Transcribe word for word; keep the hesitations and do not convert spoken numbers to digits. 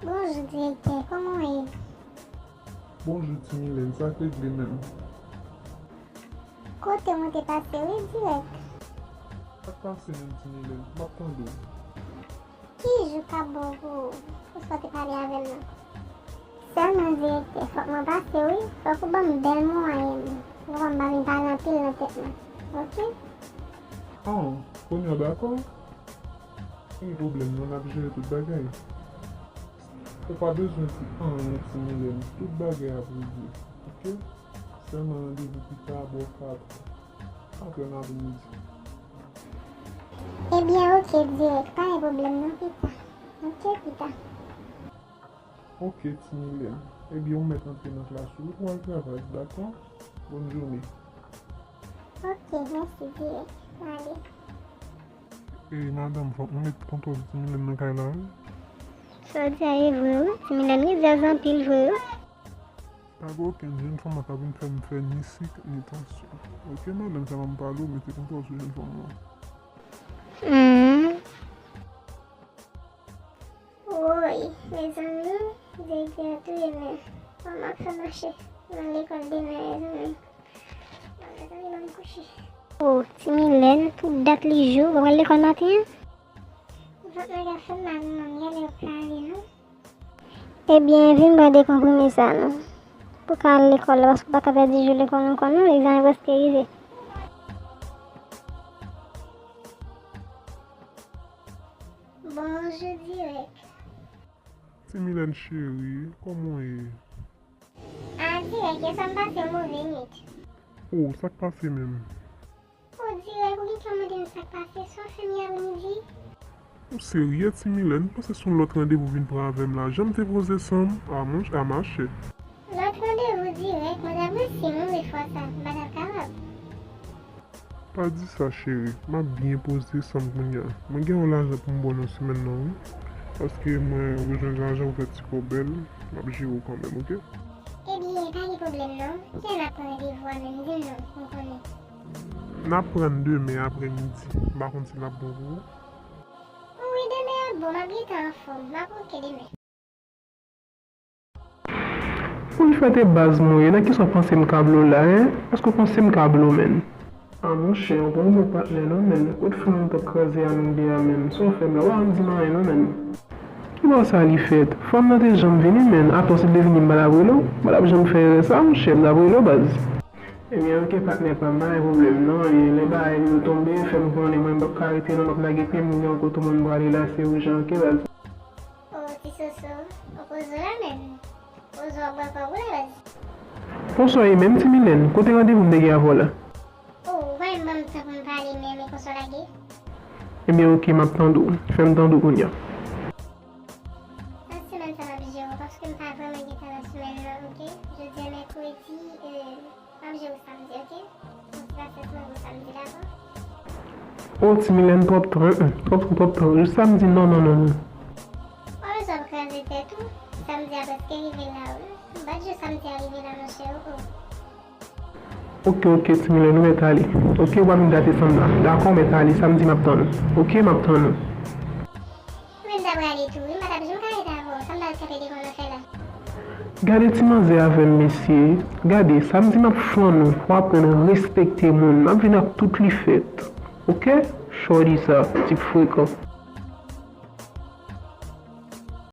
Bonjou, direktè, kòman w ye? Bonjou, Ti Milèn, sa k regle menm? Kote mwen te pase, wi, dirèk. Sa k pase menm, Ti Milèn? M ap tande w. Ki jou k ap bon pou ou? Oswa w te pale avè m nan? Sèlman, direktè, fòk mwen pase, wi. Fòk ou ban m bèl mwayen. Ou konprann, m pa vin pale anpil nan tèt mwen. Oke? Ah, kounye a w dakò? Pa gen pwoblèm non, n ap jere tout bagay. Ou pa bezwen di anyen, Ti Milèn. Tout bagay ap regle, oke? Sèlman randevou pita bò kat, kat è nan aprèmidi. Ebyen, oke, dirèk. Pa gen pwoblèm non, pita. Oke, pita. Oke, Ti Milèn. Ebyen, ou mèt antre nan klas ou, ou al travay, dakò? Bòn jounen. Oke, mèsi, dirèk. Ale. Ey, madanm, fòk nou met kontwòl sou Ti Milèn nan kay la, wi. Sa w di a ye vre, wi. Ti Milèn ridèz anpil vre, wi. Pa gen okenn jèn fanm k ap vin fè m fè ni sik, ni tansyon. Oke, madanm, sa m pale w, mete kontwòl sou jèn fanm nan. Hmm. Woy, mezanmi, direktè a touye m. Kòman m ap fè mache nan lekòl demen, mezanmi? Bon, mezanmi, ban m kouche. O, Ti Milèn, tout dat li jou, w pral lekòl maten an? Vant mwen ka fè m mal, manman, m genlè prale, non? Ebyen, vin pran de konprime sa, non. Pou ka al lekòl la, paske w pa ka pèdi jou lekòl ankò, non, egzamen prèske rive. Bonjou, dirèk. Ti Milèn cheri, kòman w ye? A, dirèk, yè swa m pase yon move nwit. O, sa k pase menm? O, dirèk, ou gentan mande m sa k pase, sa w fè m yè aprèmidi? Ou serye, Ti Milèn? M panse se yon lòt randevou w vin pran avè m la. Jan m te poze san m, a, monch-, a, machè. Lòt randevou dirèk, mwen t ap resi mouri fwa sa, m pa t ap kapab. Pa di sa, cheri. M ap byen poze san m kounye a. Mwen gen yon lajan pou m ba w nan semèn nan, wi. Paske mwen bezwen lajan pou fè ti kòb, m ap jere w kanmenm, oke? Ebyen, pa gen pwoblèm non. Kilè n ap pran randevou a menm? Di m non, pou m konnen. N ap pran l demen aprèmidi. M pa konn si l ap bon pou ou. Wi, demen ap bon. M ap gentan anfòm. M ap oke demen. Pou l fèt e baz mwen ye, nan kisa w panse m ka blo la, en? Èske w panse m ka blo, menn? A, monchè, ou pa yon bon patnè non, menn. Kot fanm nan t ap kraze a nou de a, menn? Sa w fè m la? Ou pa janm di m anyen non, menn. Kilè sa li fèt? Fanm nan te janm vini, menn. Atò, si l te vini, m pa t ap rele w? M pa t ap janm fè erè sa, monchè. M t ap rele w, baz. Ebyen, oke, patnè pa m, pa gen pwoblèm non. E lè bagay yo tonbe, fè m konnen, mwen m p ap ka rete non, m ap lage pye m, m gen yon kote mwen m prale la, se ijan, oke, baz. O, ti soso, ou poze w la menm? Poze w ap bwè kòb ou la, baz. Konsò ye menm, Ti Milèn, kote randevou m te gen avè w la? O, ou pa menm ban m tan pou m pale, men, men konsò lage. Ebyen, oke, m ap tande w. Fè m tande w kounye a. Nan semèn sa, m ap jere w, paske m pa vrèman gen tan nan semèn nan, oke? Jodi a mèkredi, e, m ap jere w samdi, oke? Yon ti pasyans mwen pou samdi, dakò? O, Ti Milèn, twòp tan, mm, twòp tan, twòp tan. Jis samdi, non, non, non, non. Ou pa bezwen ap kraze tèt ou. Samdi a prèske rive la, wi. Bat jou samdi a rive la, monchè, o, o. Oke, oke, Ti Milèn, ou mèt ale. Oke, ou pa vin gate san m la. Dakò, ou mèt ale. Samdi, m ap tann ou. Oke, m ap tann ou. Mwen, m ta prale tou, wi. M pa t ap janm ka ret avè w. Sa m pral kanpe devan w nan fè la? Gade ti manzè avè m, mesye. Gade, samdi m ap flann ou. Fò w aprann respekte moun. M ap vin ak tout li fèt. Oke? Shorty sa, tip frekan.